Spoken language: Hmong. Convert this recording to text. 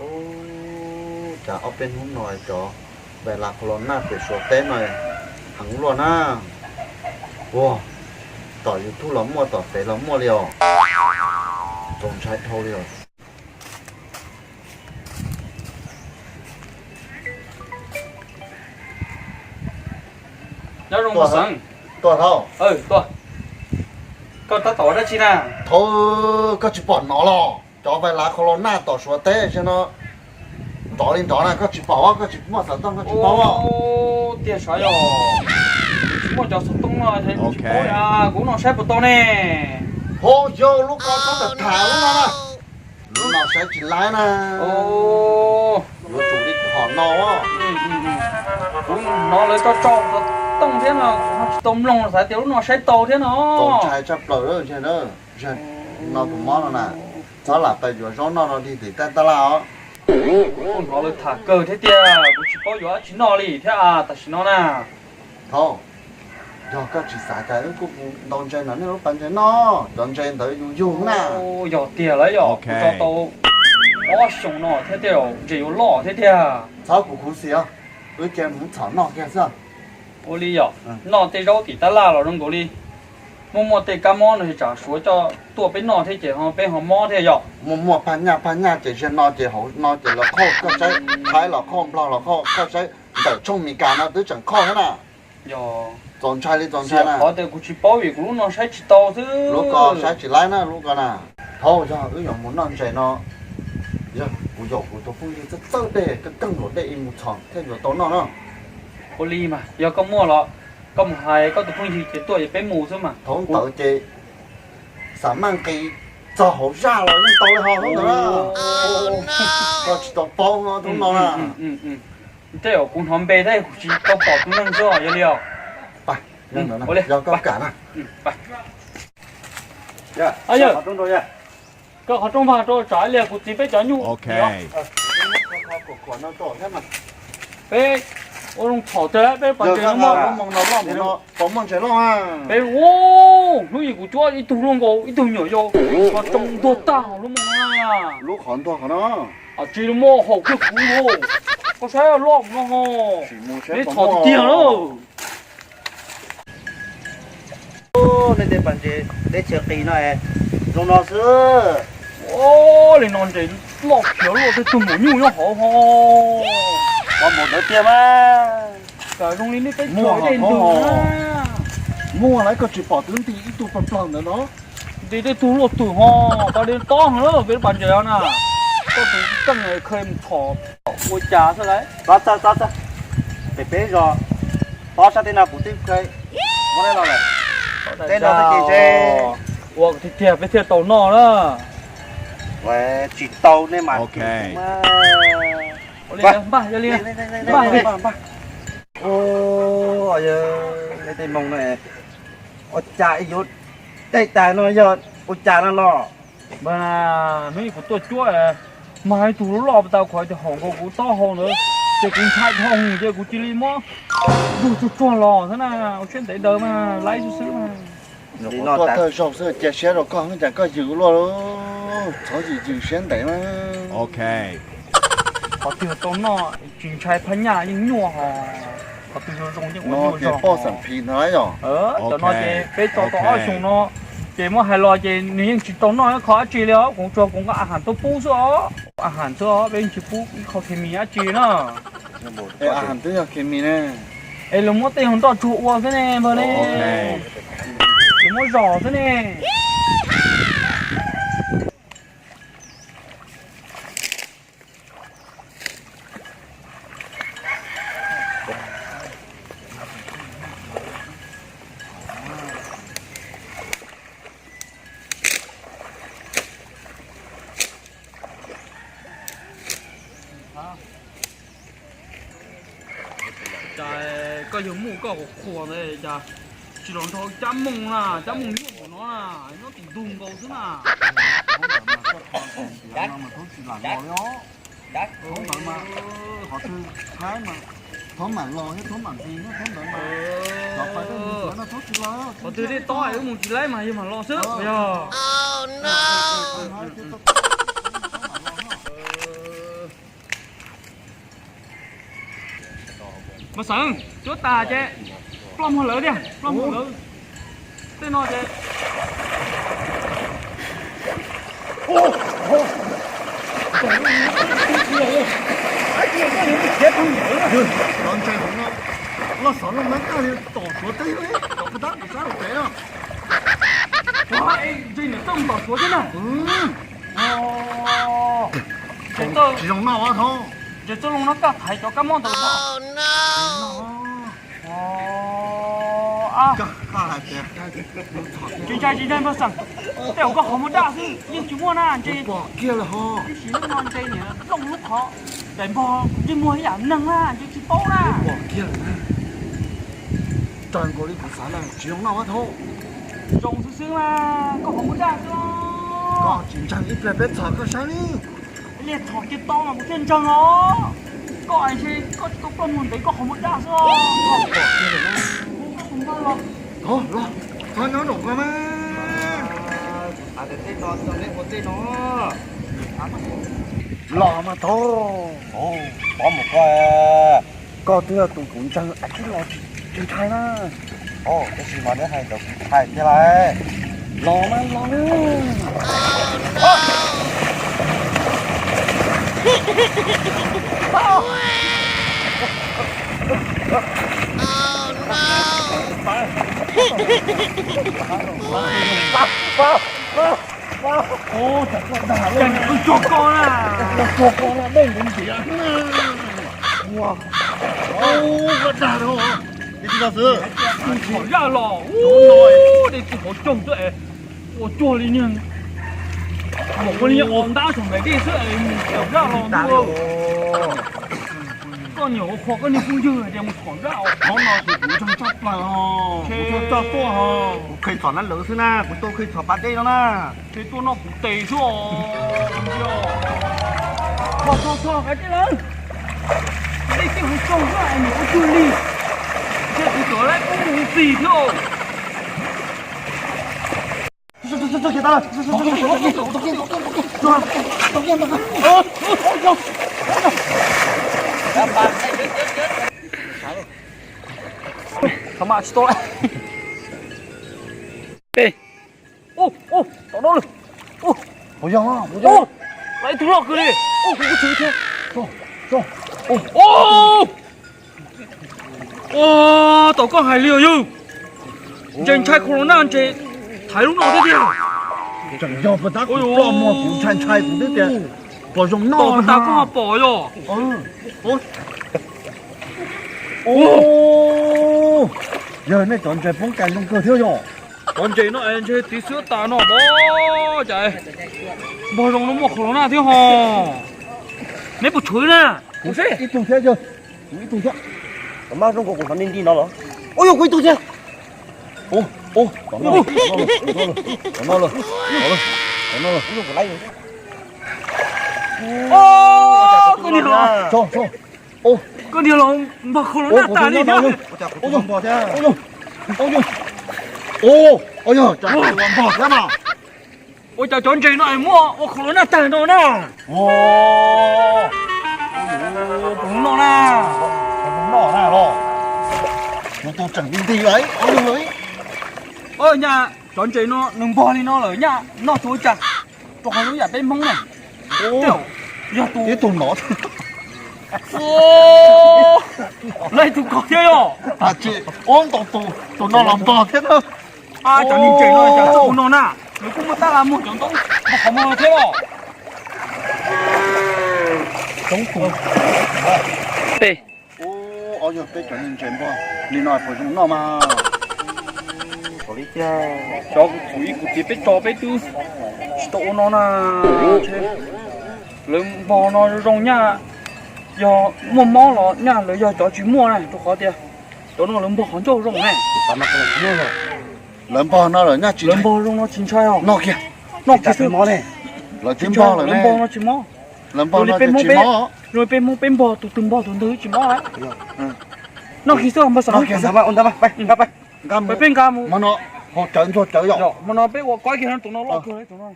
Ub, cas ob peb hnub no cov vais las kho los naj pem Suav teb no heev luaj na. Ua, tom YouTube los muaj, tom fev los muaj li os. Txaus ntshai dhau li os. Nyob zoo, Tuaj, Xeev. Tuaj thaub. Tuaj. Koj tab tom ua dab tsi na? Thaub, koj tsis pom no los? Cov vais las kho los naj tom Suav teb no nrov li nrov na, koj tsis pom, koj tsis muaj xov tooj koj tsis paub. Tiag sav yog, tsis muaj cov xov tooj no tsis paub, kuv no saib puas tau ne. Hov, yog lub ko txhob tham tham lub no na. Lub no saib tsis laib na. Yuav tsum li hom no. Kuv hnov lawv tso tso xov tooj thiab no kuv ho tsis tau mloog, xav tias lub no saib tau thiab no. Txaus ntshai tshaj plaws lawm, ntshai na. No tus mob no na, txhob lam pais yuav zaub noj rau dig tim taj taj laj os. Kuv hnov lawv tham kawg thiab tiag, kuv tsis paub yuav dab tsi noj li thiab tam sim no na. Thaub, yog koj tsis xav cas wb kuj ntau ntses ntawm nej lub pas ntses noj, cov ntses ntawd yus yug na. Yog tiag lawm yog, kuv tso tau ob xyoos no thiab tej zaum ntses yuav loj thiab tiag. Txhob kuv khuv xim os, wb cia mus txhom noj kiag xwb. Ua li yog, noj tej zaub tim tab laj los zoo nkaus li muaj muaj tej kab mob no es tsam Suav coj tuaj peb noj thiab ces ho peb ho mob thiab yog. Muaj muaj phaj nyaj phaj nyaj ces ziag no ces hauv no ces los khauj koj saib, Thaib los khauj, Nplog los khauj, koj saib ntawm tshooj Meskas no twb tseem khauj thiab na. Yog txaus ntshai li txaus ntshai na. Qhov tias kuv tsis paub vim kuv lub no saib tsis tau xwb. Lub ko saib tsis laib na lub ko na. Thaub, yog wb yuav mus noj ntses no, yog kuv yaum kuv tus phooj ywg txawj txawj dej, keej keej luam dej ib mus txhom thiaj yuav tau noj na. Ua li mas yog koj muaj los koj mus hais koj tus phooj ywg ces tuaj es peb mus xwb mas. Thaub ntawd ces xam maj nqis txog hauv zaj los yeej tau li ho ntawd na. Koj tsis tau paub no thaub no na. Tej zaum kuv hnov npe thiab kuv tsis tau pom tus neeg xwb yog li os. Yog koj kam na. Koj qhov rooj vag rau tsam ib pliag kuv txiv peb cov nyuj. Peb ua zoo txhom tiag peb pas ntses no. Peb ua hnub ib kuv cuab ib tug luaj nkaus ib tug nyuam yaus, qhov tsoo ntuag tag lub moo no. Lub qhov ntuag qhov no. Tsis muaj haum kiag kuv lauj. Koj saib loj no ho. Neb txhom tiag tiag lauj. Nej tej pas ntses teb chaws qis no es zoo no xwb. Li no ntses loj khiav luaj tej tug maum nyuj nyob hauv ho. Koj mus ntawd tiag mas. Kam zoo li nej teb chaws dej ntws na. Muaj lawm koj tsis pom twb nti ib tug plag plag ntawd no. Nti tej tug luaj twm ho, pas dej tob heev lawm peb lub pas ntses no na. Koj tus keej kha mus txhom ua cas xwb lauj. Pem peb zos tob sab teb no kuv twb kha muab neb los lawm. Tej no twb ces ntshe ua tiag tiag peb thiaj tau noj na. Tsis tau nej mas. Npaj, npaj, npaj. Tej moo no ua cas yuav dej tas no yog ua cas no los? Mas hnub ib kuv tuaj cuab, mag ib tug loj loj tau qhov tias haum nkaus kuv taub hau ntawd, ces kuv ntshai dhau hwv ces kuv cia li muab ntug tsuag tsuag los xwb na, ua siab ntev daws mas laib xwb xwb mas. Tuaj thawj zaug xwb cia siab rau koj, cas koj yws luaj, txhob yws yws siab ntev na. Qhov twg tau noj tsis ntshai phaj nyaj yeej nyuaj hos, qhov twg zoo zoo yeej ua nyuaj zog. Cov no ces peb tso tau ob xyoos no, ces muab hais los ces nws yeej tsis tau noj ib qho dab tsi li os, kuv tsuas kuv nqa a has tuaj pub xwb os, a has xwb os, peb yeej tsis pub ib qho khes mis dab tsi na. A has twb yog khes mis ne. Es lawv muab tej hauv nroj tsuag ua xwb ne npawg ne, lawv muab zom xwb ne. Cas koj yog muaj koj qhuas qhuas ntawd cas tsis los nrog cab moos na, cab moos nyob ntawm no na, nyob tim ntug nkaus xwb na. Thoob ntawd mas, qhov twg Thaib mas Thaub mam los thiab Thaub mam nqis thiab Thaub mam, cov pais dej mus txiav no Thaub tsis los, qhov twg dej tob wb mus tsis laib mas yog mam los xwb yog. Xeem, cuab tas ces ploj muag lawv tiag, ploj muag lawv. Tej no ces loj xov loj mab kaj li tom Suav teb, tom puag tab tom sab lub tsev no. Ntse niam txawj mus tom Suav thiab na. Tsis zoo noj a thov. Ntse txoj loo no kaj thaiv cov kab mob ntawd. Tsis ntshai tsis ntshai npawg Xeem, tej zaum koj qhov muag daj xwb yeej tsis muaj na ntse. Pom kiag lawm ho. Ib sim neej no ntse niam looj lub qhov daim npog ntsej muag ib yam neeg na ntse tsis paub na. Pom kiag lawm na. Raws nkaus li kuv xav na tsis zoo noj a thov. Zoo xwb xwb na, koj qhov muag daj xwb. Koj tsis ntseeg ib pliag peb txhom koj saib li. Liag txhom kiag tau mas kuv thiaj ntseeg os. Koj ntshe koj tsis tau ploj muag ntev koj qhov muag daj xwb os. Thov los, thov nyob nraum ko mas. Los mas thov. Pov mus koj, koj twb yog tus kuv ntseeg es koj los tsis ntshai na. Tab sis mas neb hais ntawd kuv ntshai thiab lauj. Los mas los. Cas niam wb cog koj na. Cog koj na, dej ntiav ntiav. Ua, ua dag no. Dej tsis tau xwb. Txhom zaj los, dej tsis hauv coog xwb es ua cuag li niag, ua li niag os ntab saum nplaim dej xwb es mus txhom zaj los ntuj. Koj niam ua qhuas koj niag phooj ywg tias mus txhom zaj os. Qhov no ces kuv ntseeg tshaj plaws os, kuv txhob txaj tuaj os. Kuv kheev txhom nab lawv xwb na, kuv tuaj kheev txhom pas dej no na. Kheev tuaj noj kuv tes xwb os. Txhob txhob txhob, dej lawm. Dej tsis hauv coog xwb es mus ua cuag li. Ntshe kuv txawm lawv pub mus ntxis thiab. Tsis tau lawm. Ub, ub, tom no lawm. Ub, ub, lawv ib tug loj kawg li. Ub, kuv kuj tsis thiab. Ub, ub, tom koj hais li os yawg. Ntses ntshai corona ntses thaiv lub no thiab tiag. Tseem yog puas tab kuv ploj muag kuv ntshai ntshai kuv twb tias pom zoo noj puas tas koj pom yog. Yawg nej cov ntses poob kas zoo kawg thiab yog. Cov ntses no es ntshe tiv xwb tas no pom cas npog zoo no muaj corona thiab ho. Neb puas tshuav na? Ib tug thiab yawg, kuv ib tug thiab. Mas zoo nkaus kuv qhov me nti no los. Ua yog kuv ib tug thiab. Ua, ua, tom no, tom no, tom no, tom no. Koj niag los npog corona tas li thiab. Ua cas cov ntses no es muaj ua corona tag no na. Puas zoo noj na? Kuv tus tseem nti nti lawm. Nyaj, cov ntses no nws npog li no lawm nyaj noj tsuav ua cas? Rau qhov zoo yam peb Hmoob na. Yog tus, ib tug no, lawv ib tug koj thiab yog. Ua ntau tus, tus no los npog thiab na. Cov niag ntses no cas tsis ua no na, nws kuj muaj tab laj muag cov ntoo npog qhov muag thiab los. Peb, yog peb cov niag ntses npog li no puas zoo noj mas? Cov kuv txhum ib kuv txiv peb tso peb twb tsis tau ua no na. Lawv npog no zoo nyaj, yog muaj mob los nyaj lawv yog cov tsis muaj na, rau qhov tias cov no lawv npog qhov ncauj zoo na. Lawv npog no lawm nyaj tsis, lawv npog zoo no tsis ntshai os. Noj kiag, noj kiag xwb. Lawv twb npog lawm, lawv npog no tsis mob. Lawv npog no tsis mob. Zoo li peb Hmoob peb npog tus twg npog tus ntawd tsis mob. Noj kiag xwb npog xwb. Noj kiag xwb, peb nqa mus. Hmo no haus cawv ntxuag cawv yom. Hmo no peb ua koj kiag tus no loj kawg tus no.